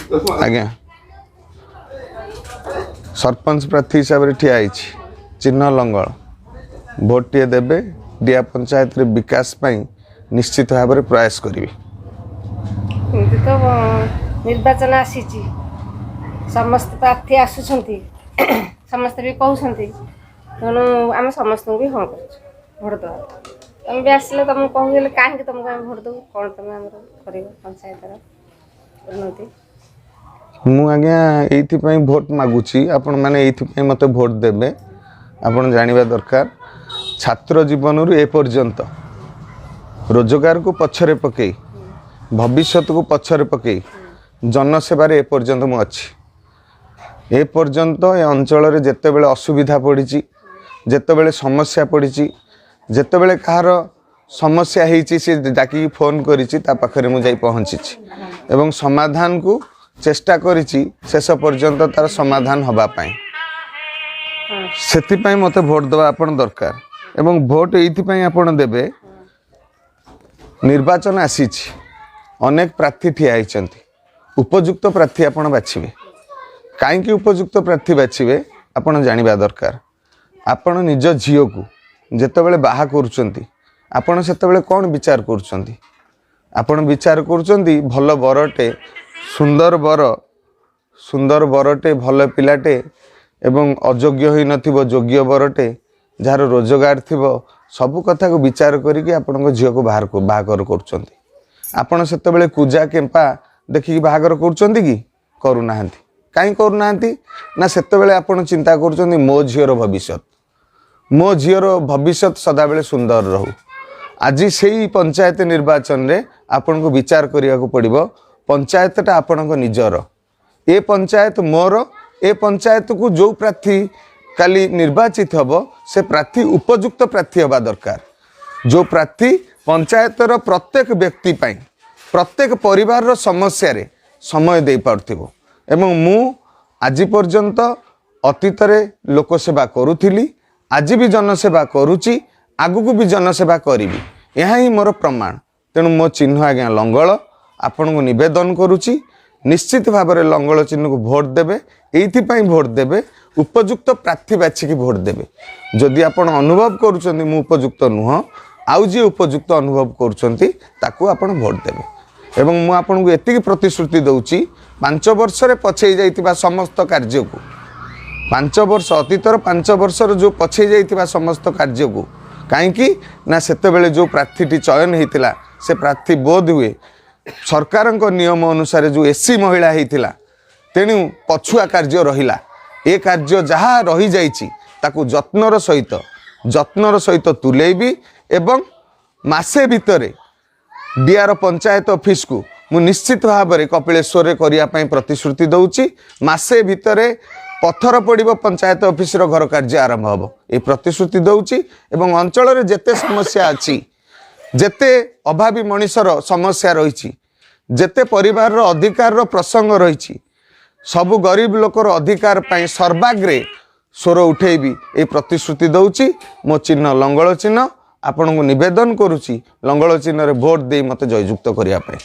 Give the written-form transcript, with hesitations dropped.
ଆଜ୍ଞା, ସରପଞ୍ଚ ପ୍ରାର୍ଥୀ ହିସାବରେ ଠିଆ ହେଇଛି, ଚିହ୍ନ ଲଙ୍ଗଳ। ଭୋଟଟିଏ ଦେବେ, ଡିଆ ପଞ୍ଚାୟତରେ ବିକାଶ ପାଇଁ ନିଶ୍ଚିତ ଭାବରେ ପ୍ରୟାସ କରିବି। ଏମିତି ତ ନିର୍ବାଚନ ଆସିଛି, ସମସ୍ତେ ପ୍ରାର୍ଥୀ ଆସୁଛନ୍ତି, ସମସ୍ତେ ବି କହୁଛନ୍ତି, ତେଣୁ ଆମେ ସମସ୍ତଙ୍କୁ ବି ହଁ କରୁଛୁ ଭୋଟ ଦେବା। ତମେ ବି ଆସିଲେ ତମକୁ କହୁଥିଲେ, କାହିଁକି ତମକୁ ଆମେ ଭୋଟ ଦେବୁ, କ'ଣ ତମେ ଆମର କରିବ ପଞ୍ଚାୟତର ଉନ୍ନତି? ମୁଁ ଆଜ୍ଞା ଏଇଥିପାଇଁ ଭୋଟ ମାଗୁଛି, ଆପଣମାନେ ଏଇଥିପାଇଁ ମୋତେ ଭୋଟ ଦେବେ। ଆପଣ ଜାଣିବା ଦରକାର, ଛାତ୍ର ଜୀବନରୁ ଏ ପର୍ଯ୍ୟନ୍ତ ରୋଜଗାରକୁ ପଛରେ ପକାଇ, ଭବିଷ୍ୟତକୁ ପଛରେ ପକାଇ ଜନସେବାରେ ଏ ପର୍ଯ୍ୟନ୍ତ ମୁଁ ଅଛି। ଏ ପର୍ଯ୍ୟନ୍ତ ଏ ଅଞ୍ଚଳରେ ଯେତେବେଳେ ଅସୁବିଧା ପଡ଼ିଛି, ଯେତେବେଳେ ସମସ୍ୟା ପଡ଼ିଛି, ଯେତେବେଳେ କାହାର ସମସ୍ୟା ହେଇଛି, ସେ ଡାକିକି ଫୋନ୍ କରିଛି, ତା ପାଖରେ ମୁଁ ଯାଇ ପହଞ୍ଚିଛି ଏବଂ ସମାଧାନକୁ ଚେଷ୍ଟା କରିଛି ଶେଷ ପର୍ଯ୍ୟନ୍ତ ତାର ସମାଧାନ ହେବା ପାଇଁ। ସେଥିପାଇଁ ମୋତେ ଭୋଟ ଦେବା ଆପଣ ଦରକାର। ଏବଂ ଭୋଟ ଏଇଥିପାଇଁ ଆପଣ ଦେବେ, ନିର୍ବାଚନ ଆସିଛି, ଅନେକ ପ୍ରାର୍ଥୀ ଠିଆ ହେଇଛନ୍ତି, ଉପଯୁକ୍ତ ପ୍ରାର୍ଥୀ ଆପଣ ବାଛିବେ। କାହିଁକି ଉପଯୁକ୍ତ ପ୍ରାର୍ଥୀ ବାଛିବେ ଆପଣ ଜାଣିବା ଦରକାର। ଆପଣ ନିଜ ଝିଅକୁ ଯେତେବେଳେ ବାହା କରୁଛନ୍ତି, ଆପଣ ସେତେବେଳେ କ'ଣ ବିଚାର କରୁଛନ୍ତି? ଆପଣ ବିଚାର କରୁଛନ୍ତି ଭଲ ବରଟେ, ସୁନ୍ଦର ବର, ସୁନ୍ଦର ବରଟେ, ଭଲ ପିଲାଟେ ଏବଂ ଅଯୋଗ୍ୟ ହୋଇନଥିବ, ଯୋଗ୍ୟ ବରଟେ, ଯାହାର ରୋଜଗାର ଥିବ। ସବୁ କଥାକୁ ବିଚାର କରିକି ଆପଣଙ୍କ ଝିଅକୁ ବାହାଘର କରୁଛନ୍ତି। ଆପଣ ସେତେବେଳେ କୁଜା କେମ୍ପା ଦେଖିକି ବାହାଘର କରୁଛନ୍ତି କି? କରୁନାହାନ୍ତି। କାହିଁ କରୁନାହାନ୍ତି ନା, ସେତେବେଳେ ଆପଣ ଚିନ୍ତା କରୁଛନ୍ତି ମୋ ଝିଅର ଭବିଷ୍ୟତ, ମୋ ଝିଅର ଭବିଷ୍ୟତ ସଦାବେଳେ ସୁନ୍ଦର ରହୁ। ଆଜି ସେଇ ପଞ୍ଚାୟତ ନିର୍ବାଚନରେ ଆପଣଙ୍କୁ ବିଚାର କରିବାକୁ ପଡ଼ିବ। ପଞ୍ଚାୟତଟା ଆପଣଙ୍କ ନିଜର, ଏ ପଞ୍ଚାୟତ ମୋର। ଏ ପଞ୍ଚାୟତକୁ ଯେଉଁ ପ୍ରାର୍ଥୀ କାଲି ନିର୍ବାଚିତ ହେବ, ସେ ପ୍ରାର୍ଥୀ ଉପଯୁକ୍ତ ପ୍ରାର୍ଥୀ ହେବା ଦରକାର, ଯେଉଁ ପ୍ରାର୍ଥୀ ପଞ୍ଚାୟତର ପ୍ରତ୍ୟେକ ବ୍ୟକ୍ତି ପାଇଁ, ପ୍ରତ୍ୟେକ ପରିବାରର ସମସ୍ୟାରେ ସମୟ ଦେଇପାରୁଥିବ। ଏବଂ ମୁଁ ଆଜି ପର୍ଯ୍ୟନ୍ତ ଅତୀତରେ ଲୋକସେବା କରୁଥିଲି, ଆଜି ବି ଜନସେବା କରୁଛି, ଆଗକୁ ବି ଜନସେବା କରିବି। ଏହା ହିଁ ମୋର ପ୍ରମାଣ। ତେଣୁ ମୋ ଚିହ୍ନ ଆଜ୍ଞା ଲଙ୍ଗଳ। ଆପଣଙ୍କୁ ନିବେଦନ କରୁଛି, ନିଶ୍ଚିତ ଭାବରେ ଲଙ୍ଗଳ ଚିହ୍ନକୁ ଭୋଟ ଦେବେ। ଏଇଥିପାଇଁ ଭୋଟ ଦେବେ, ଉପଯୁକ୍ତ ପ୍ରାର୍ଥୀ ବାଛିକି ଭୋଟ ଦେବେ। ଯଦି ଆପଣ ଅନୁଭବ କରୁଛନ୍ତି ମୁଁ ଉପଯୁକ୍ତ ନୁହଁ, ଆଉ ଯିଏ ଉପଯୁକ୍ତ ଅନୁଭବ କରୁଛନ୍ତି ତାକୁ ଆପଣ ଭୋଟ ଦେବେ। ଏବଂ ମୁଁ ଆପଣଙ୍କୁ ଏତିକି ପ୍ରତିଶ୍ରୁତି ଦେଉଛି, 5 ବର୍ଷରେ ପଛେଇ ଯାଇଥିବା ସମସ୍ତ କାର୍ଯ୍ୟକୁ, 5 ବର୍ଷ ଅତୀତର 5 ବର୍ଷର ଯେଉଁ ପଛେଇ ଯାଇଥିବା ସମସ୍ତ କାର୍ଯ୍ୟକୁ, କାହିଁକି ନା ସେତେବେଳେ ଯେଉଁ ପ୍ରାର୍ଥୀଟି ଚୟନ ହେଇଥିଲା, ସେ ପ୍ରାର୍ଥୀ ବୋଧ ହୁଏ ସରକାରଙ୍କ ନିୟମ ଅନୁସାରେ ଯେଉଁ ଏସି ମହିଳା ହେଇଥିଲା, ତେଣୁ ପଛୁଆ କାର୍ଯ୍ୟ ରହିଲା। ଏ କାର୍ଯ୍ୟ ଯାହା ରହିଯାଇଛି ତାକୁ ଯତ୍ନର ସହିତ ତୁଲେଇବି ଏବଂ ମାସେ ଭିତରେ ଡିଆର ପଞ୍ଚାୟତ ଅଫିସକୁ ମୁଁ ନିଶ୍ଚିତ ଭାବରେ କପିଳେଶ୍ୱରରେ କରିବା ପାଇଁ ପ୍ରତିଶ୍ରୁତି ଦେଉଛି। ମାସେ ଭିତରେ ପଥର ପଡ଼ିବ, ପଞ୍ଚାୟତ ଅଫିସର ଘର କାର୍ଯ୍ୟ ଆରମ୍ଭ ହେବ, ଏ ପ୍ରତିଶ୍ରୁତି ଦେଉଛି। ଏବଂ ଅଞ୍ଚଳରେ ଯେତେ ସମସ୍ୟା ଅଛି, ଯେତେ ଅଭାବୀ ମଣିଷର ସମସ୍ୟା ରହିଛି, ଯେତେ ପରିବାରର ଅଧିକାରର ପ୍ରସଙ୍ଗ ରହିଛି, ସବୁ ଗରିବ ଲୋକର ଅଧିକାର ପାଇଁ ସର୍ବାଗ୍ରେ ସ୍ୱର ଉଠେଇବି, ଏ ପ୍ରତିଶ୍ରୁତି ଦେଉଛି। ମୋ ଚିହ୍ନ ଲଙ୍ଗଳ ଚିହ୍ନ। ଆପଣଙ୍କୁ ନିବେଦନ କରୁଛି, ଲଙ୍ଗଳ ଚିହ୍ନରେ ଭୋଟ ଦେଇ ମୋତେ ଜୟଯୁକ୍ତ କରିବା ପାଇଁ।